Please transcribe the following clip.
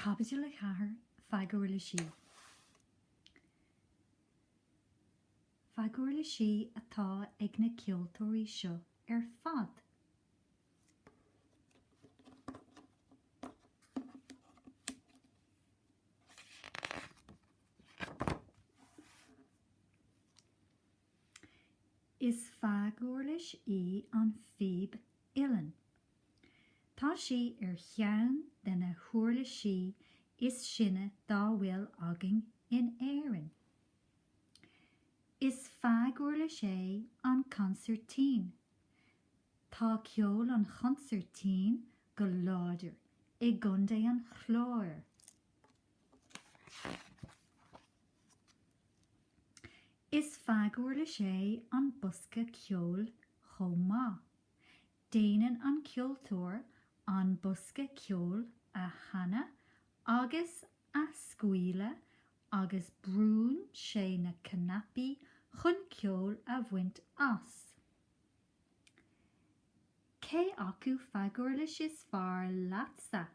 Caibidil 4, Feaguirlisí Feaguirlisí atá ag na ceoltóirí seo ar fad. Is feaguirlis í an phíb uilleann. Tá sí ar cheann de na huirlisí is sine dá bhfuil againn in Éirinn. Is feaguirlis é an consairtín. Tá ceol an chonsairtín go láidir i gContae an Chláir. Is feaguirlis é an bosca ceoil chomh maith. Déanann an ceoltóir an bosca ceoil a sheinneadh agus a scaoileadh agus brúnn sé na cnaipí chun ceol a bhaint as. Cé acu feaguirlis is fearr leatsa?